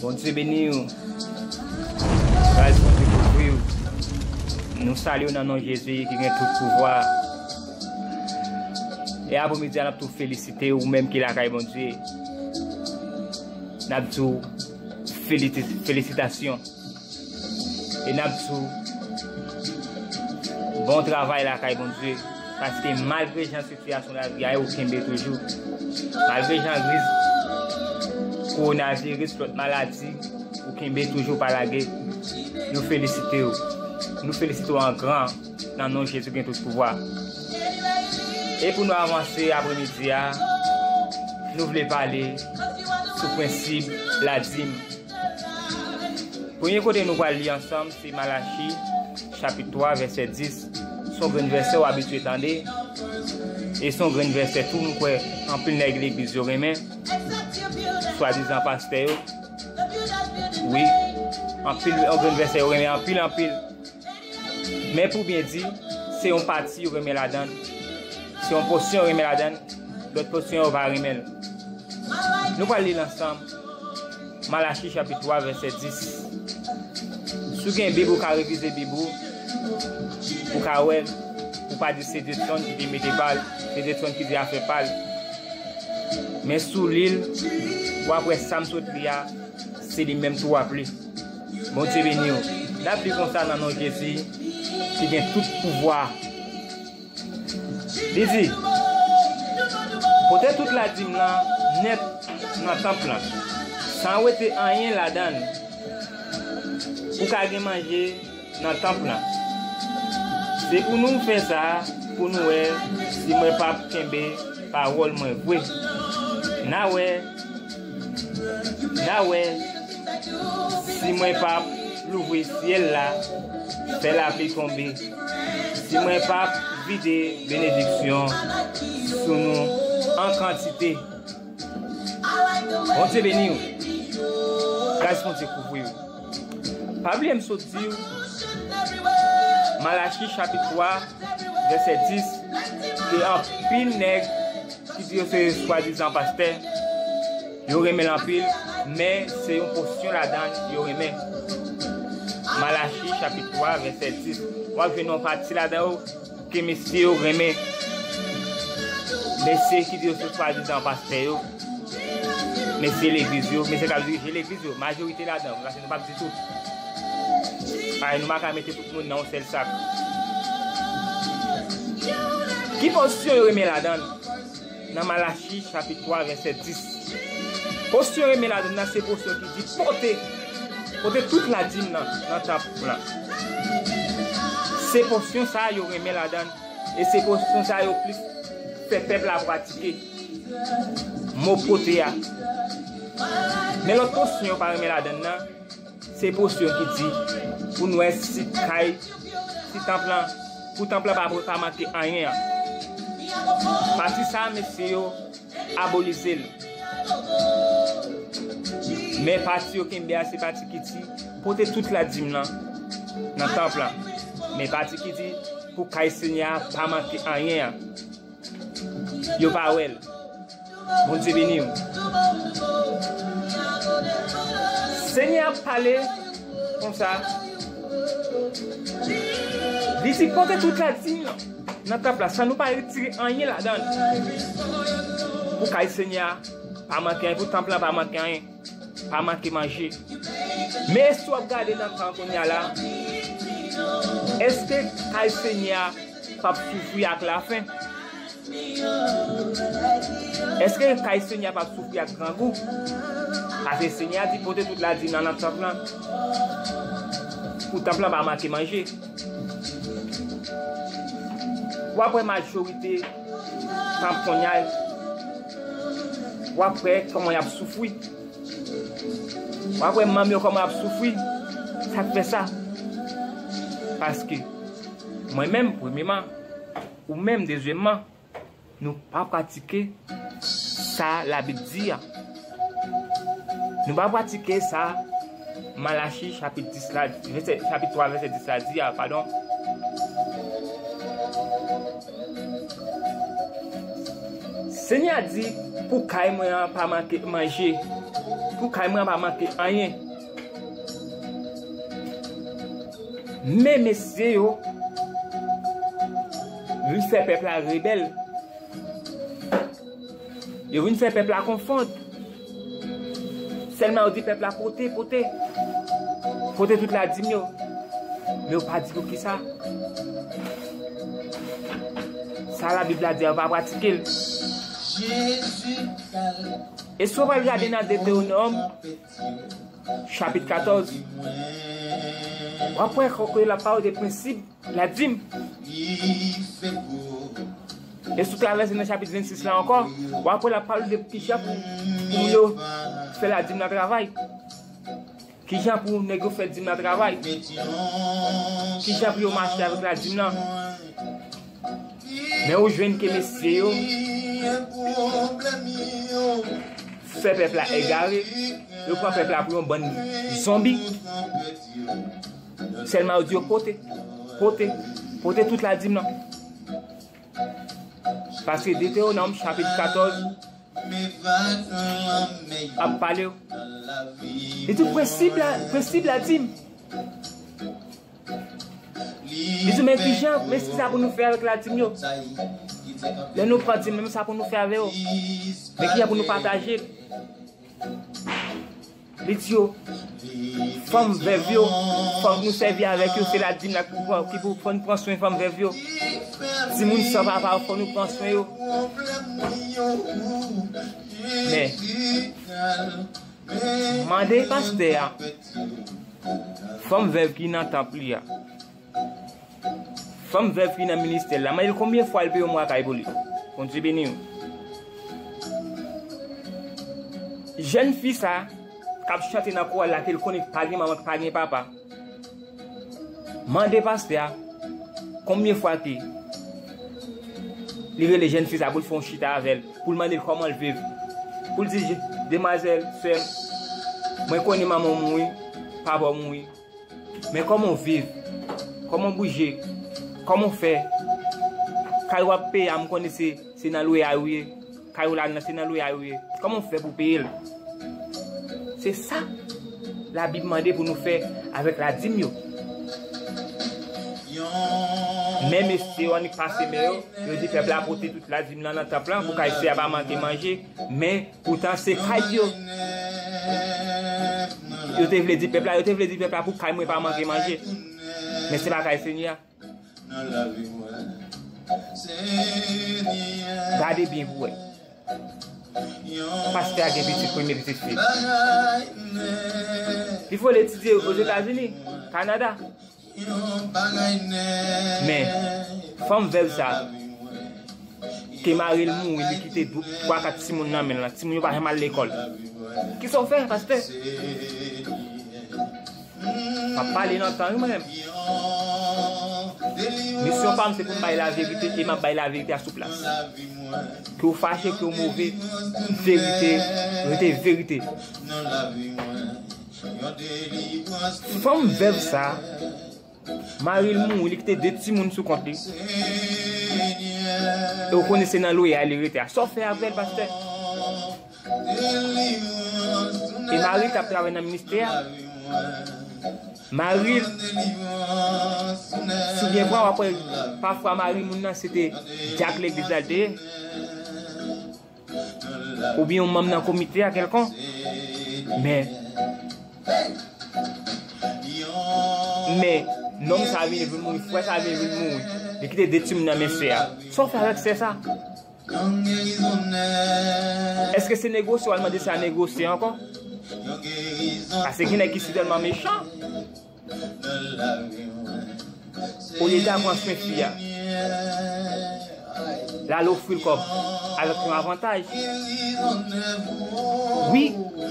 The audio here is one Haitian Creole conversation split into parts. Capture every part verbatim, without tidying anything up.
Bondye beni w. Gras Bondye kouvri w. Nou salye w nan non Jezi ki gen tout pouvwa. E apremidi a, n ap tou felisite w, ou menm ki lakay Bondye. N ap di w feliti-, felisitasyon. E n ap di w bon travay lakay Bondye. Paske malgre jan sitiyasyon lavi a ye, ou kenbe toujou. Malgre jan riz kowonaviris, lòt maladi, ou kenbe toujou pa lage. Nou felisite w. Nou felisite w an gran nan non Jezi ki gen tout pouvwa. E pou nou avanse apremidi a, nou vle pale sou prensip ladim. Premye kote nou pral li ansanm se Malachi, chapit twa, vèsè dis. Se yon grenn vèsè w abitye tande. E se yon grenn vèsè tou, m kwè anpil nèg legliz yo renmen. Swadizan pastè yo. Wi. Anpil, yon grenn vèsè yo renmen anpil, anpil. Men pou byen di, se yon pati yo renmen ladan l. Se yon pòsyon yo renmen ladan l. Lòt pòsyon yo pa renmen l. Nou pral li l ansanm. Malachi chapit twa, vèsè dis. Si w gen Bib, ou ka revize Bib ou, ou ka wè l, ou pa di se Judson ki te mete pa l, se Judson ki di afè pa l. Men si w li l, w ap wè sa m sot li a, se li menm tou w ap li. Bondye beni w. N ap li konsa nan non Jezi, ki gen tout pouvwa. Li di, pote tout ladim nan nèt nan tanp lan, san wete anyen ladan l, pou ka gen manje nan tanp lan. Se pou nou fè sa, pou nou wè si mwen p ap kenbe pawòl mwen vre. N a wè, n a wè si mwen p ap louvri syèl la, fè lapli tonbe, si mwen p ap vide benediksyon sou nou an kantite. Bondye beni w. Gras Bondye kouvri w. Pa bliye m sot di w, Malachi chapit twa, vèsè dis, ke anpil nèg ki di yo se swadizan pastè, yo renmen l anpil, men se yon pòsyon ladan l yo renmen. Malachi chapit twa, vèsè dis. W ap jwenn yon pati ladan yo ke mesye yo renmen. Mesye ki di yo se swadizan pastè yo. Mesye legliz yo, mesye k ap dirije legliz yo, majorite ladan, paske nou p ap di tout. Paske nou pa ka mete tout moun nan yon sèl sak. Ki pòsyon yo renmen ladan l? Nan Malachi chapit twa, vèsè dis. Pòsyon yo renmen ladan l nan se pòsyon ki di pote, pote tout ladim nan, nan tanp lan. Se pòsyon sa a yo renmen ladan l. E se pòsyon sa a yo plis fè pèp la pratike. Mo pote a. Men lòt pòsyon yo pa renmen ladan l nan, se pòsyon ki di pou n wè si kay, si tanp lan, pou tanp lan pa, pa manke anyen an. Pati sa a, mesye yo abolize l. Men pati yo kenbe a, se pati ki di pote tout ladim nan, nan tanp lan. Men pati ki di pou kay Senyè a pa manke anyen an. Yo pa wè l. Bondye beni w. Senyè a pale konsa. Li di pote tout ladim nan, nan tanp la, san nou pa retire anyen ladan l. Pou kay Senyè a pa manke anyen, pou tanp lan pa manke anyen, pa manke manje. Men si w ap gade nan tan kounye a la, èske kay Senyè a p ap soufri ak lafen? Èske kay Senyè a p ap soufri ak grangou? Paske Senyè a di pote tout ladim nan nan tanp lan, pou tanp lan pa manke manje. W ap wè majorite tanp kounye a, w ap wè kòman y ap soufri. W ap wè manm yo kòman y ap soufri. Sa k fè sa? Paske mwen menm, premyeman, ou menm, dezyèmman, nou pa pratike sa Labib di a. Nou pa pratike sa Malachi chapit dis la, vèsè, chapit twa, vèsè dis la di a, padon. Senyè a di, pou kay mwen an pa manke manje, pou kay mwen an pa manke anyen. Men mesye yo vin fè pèp la rebèl. Yo vin fè pèp la konfonn. Sèlman yo di pèp la pote, pote. Pote tout ladim yo. Men yo pa di poukisa. Sa Labib la di a, yo pa pratike l. E si w pral gade nan Detewonòm, chapit katòz, w ap wè ke l ap pale de prensip ladim. E si w travèse nan chapit vennsis la ankò, w ap wè l ap pale de kijan pou, pou yo fè ladim nan travay. Kijan pou nèg yo fè dim nan travay. Kijan pou yo mache avèk ladim nan. Men ou jwenn ke mesye yo fè pèp la egare, yo pran pèp la pou yon bann zonbi. Sèlman yo di yo pote, pote, pote tout ladim nan. Paske Detewonòm chapit katòz ap pale. Li di prensip la, prensip ladim. Li di men kijan, men kisa pou nou fè avèk ladim yo. Lè nou pran dim, men sa pou nou fè avè yo. Men kijan pou nou pataje l. Li di yo, fanm vèv yo, fòk nou sèvi avèk yo, se ladim la ki pou, ki pou fò nou pran swen fanm vèv yo. Timoun san papa yo, fò nou pran swen yo. Men, mande pastè a, fanm vèv ki nan tanp li a, fanm vèv ki nan ministè l la, mande l konbyen fwa l peye yon mwa kay pou li. Bondye beni w. Jèn fi sa k ap chante nan koral la, ke l konnen pa gen manman, pa gen papa. Mande pastè a konbyen fwa ke li rele jèn fi sa pou l fè yon chita avè l, pou l mande l kòman l viv. Pou l di, demwazèl, sè m, mwen konnen manman w mouri, papa w mouri. Men kòman w viv? Kòman w bouje? Kòman w fè? Kay w ap peye a, m konnen se, se nan lwe a ou ye. Kay ou la nan, se nan lwe a ou ye. Kòman w fè pou peye l? Se sa Labib mande pou nou fè avèk ladim yo. Men mesye yo annik pase men yo, yo di pèp la pote tout ladim nan nan tanp lan pou kay Seyè a pa manke manje. Men poutan se kay yo. Yo te vle di pèp la, yo te vle di pèp la pou kay mwen pa manke manje. Men se pa kay Senyè a. Gade byen pou wè. Pastè a gen pitit, premye pitit fi. Li vole etidye Ozetazini, Kanada. Men, fanm vèv sa, ke mari l mouri, li kite dou, twa, kat timoun nan men l lan. Timoun yo pa janm al lekòl. Kisa w fè, pastè? M ap pale nan tan, wi, mwen menm. Misyon pa m, se pou m bay laverite, e m ap bay laverite a sou plas. Ke w fache, ke w move, verite rete verite. Fanm vèv sa, mari l mouri, li kite de timoun sou kont li. E w konnen se nan lwe a li rete a. Sa w fè avè l, pastè? E mari l k ap travay nan ministè a. Mari l, si w byen pran, w ap wè, pafwa mari moun nan se te dyak legliz la l te ye. Oubyen yon manm nan komite a kèlkonk. Men, men, nonm sa vini vin mouri, frè sa vini vin mouri. Li kite de timoun nan men sè a. Sa w fè avèk sè sa? Èske se negosye w al mande sè a negosye ankò? Paske gen nèg ki sitèlman mechan. Olye l ta pran swen fi a, l al ofri l kòb avèk yon avantaj. Wi,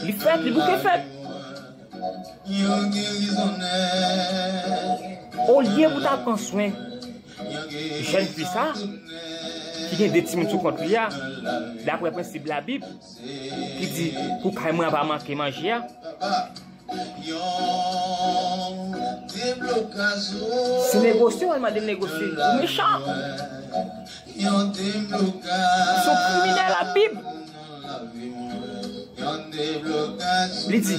li fèt, li bouke fèt. Olye pou ta pran swen jèn fi sa, ki gen de timoun sou kont li a, daprè prensip Labib, ki di, pou kay mwen an pa manke manje a. Se negosye, w al mande l negosye. Ou mechan. Sou kriminèl a Bib. Li di,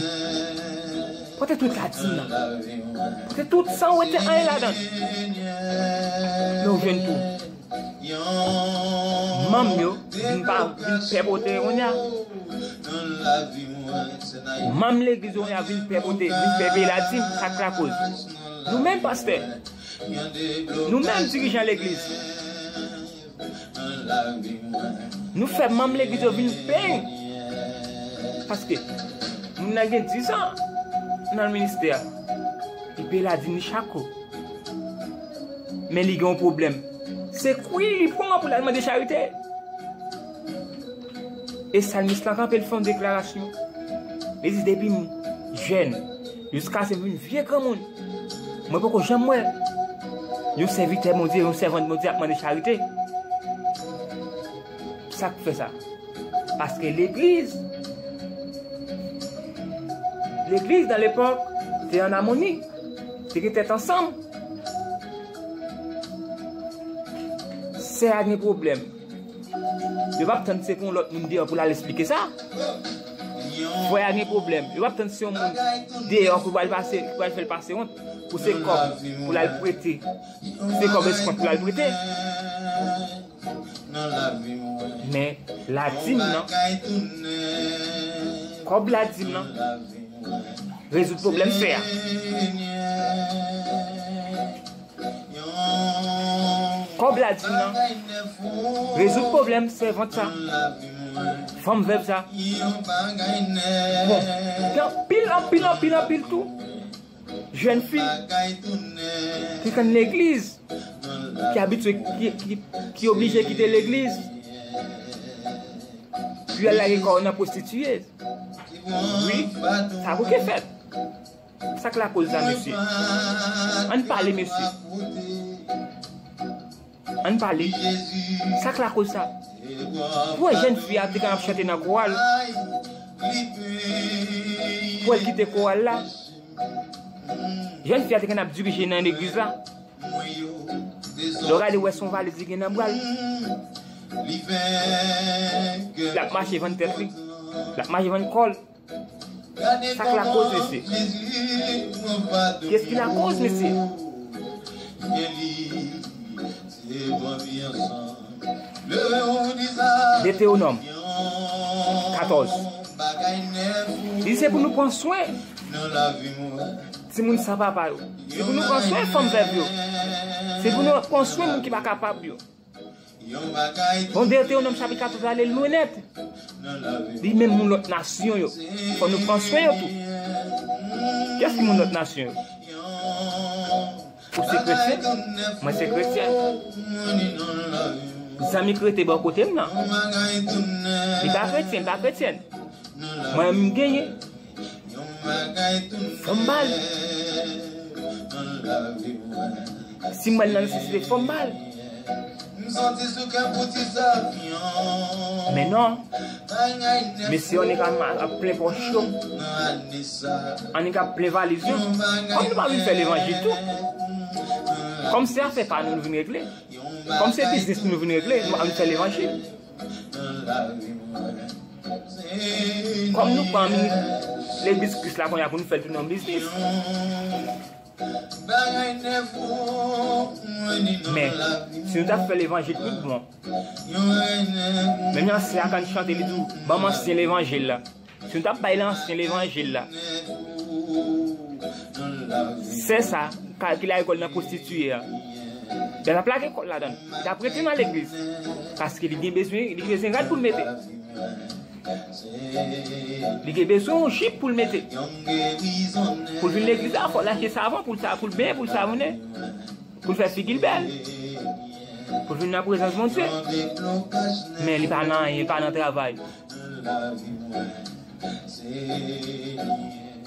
pote tout ladim nan. Pote tout san wete anyen ladan. Men w jwenn tou. Manm yo vin pa vin pè pote kounye a. Manm legliz yo kounye a vin pè pote, vin pè peye ladim, sa k lakoz. Nou menm pastè, nou menm dirijan legliz, nou fè manm legliz yo vin plenn. Paske moun nan gen diz an nan ministè a. Li peye ladim li chak kou. Men li gen yon pwoblèm. Se kwi li pran pou l al mande charite. E salmis lan kanpe, l fè yon deklarasyon. Li di, depi m jèn, jiskaske m vin vye granmoun, mwen poko janm wè yon sèvitè Bondye, yon sèvant Bondye ap mande charite. Sa k fè sa? Paske legliz, legliz nan lepòk te an amoni, te gen tèt ansanm. Sè a gen pwoblèm. Yo p ap tann se pou yon lòt moun deyò pou l al esplike sa. Frè a gen pwoblèm. Yo p ap tann se yon moun deyò ki pral pase, ki pral fè l pase wont. Pou se kòb pou l al prete. Se kòb eskont pou l al prete. Men ladim nan, kòb ladim nan rezoud pwoblèm sè a. Kòb ladim nan rezoud pwoblèm sèvant sa, fanm vèv sa. Bon, gen anpil, anpil, anpil, anpil tou jèn fi ki konn legliz, ki abitye, ki, ki, ki oblije kite legliz, pou y al lage kò yo nan pwostitiye. Wi, sa bouke fèt. Sa k lakoz sa, mesye? Ann pale, mesye. Ann pale. Sa k lakoz sa? Ou wè jèn fi a te konn ap chante nan koral. Pou l kite koral la. Jèn fi a te konn ap dirije nan legliz la. Lè w gade, w wè se yon valiz li gen nan bra l. L ap mache vann tèt li. L ap mache vann kò l. Sa k lakoz, mesye? Qu'est-ce qui lakoz, mesye? Detewonòm katòz. Li se pou nou pran swen timoun san papa yo. Se pou nou pran swen fanm vèv yo. Se pou nou pran swen moun ki pa kapab yo. Bon, Detewonòm chapit katòz la, ale lwen nèt. Li menm moun lòt nasyon yo. Fò nou pran swen yo tou. Kiyès ki moun lòt nasyon yo? Ou se kretyen? Mwen se kretyen. Zanmi k rete bò kote m nan, li pa kretyen, li pa kretyèn. Mwen menm, m genyen. Fò m ba l. Si m wè l nan nesesite, fò m ba l. Men non. Mesye, annik ap plen pòch yo. Annik ap plen valiz yo. Kòm nou pa vin fè levanjil tou. Kòm se afè pa nou nou vin regle. Kòm se biznis nou vin regle, nou pa vin fè levanjil. Kòm nou pa annik legliz Kris la kounye a pou nou fè l tounen yon biznis. Men, si nou t ap fè levanjil tout bon, menm jan sè a konn chante, li di w, "Ban m ansyen levanjil la." Si nou t ap bay l ansyen levanjil la, sè sa, ka, ki lage kò l nan pwostitiye a, li t ap lage kò l ladan l. Li t ap rete nan legliz. Paske li gen bezwen, li gen bezwen rad pou l mete. Li gen bezwen yon jip pou l mete. Pou l vin legliz la, fò l achte savon pou l sa, pou l benyen, pou l savonnen. Pou l fè figi l bèl. Pou l vin nan prezans Bondye. Men li pa nan anyen, li pa nan travay.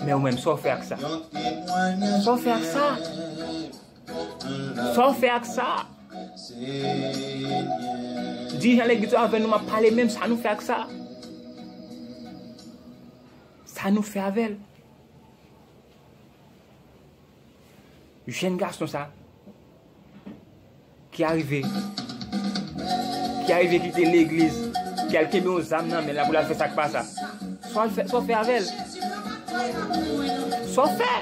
Men ou menm, sa w fè ak sa? Sa w fè ak sa? Sa w fè ak sa? Dirijan legliz yo avè nou, m ap pale menm, sa nou fè ak sa? Sa nou fè avè l? Jèn gason sa ki arive ki arive kite legliz, ki al kenbe yon zam nan men l la pou l al fè sa k pa sa. Sa w al fè, sa w fè avè l? Sa w fè?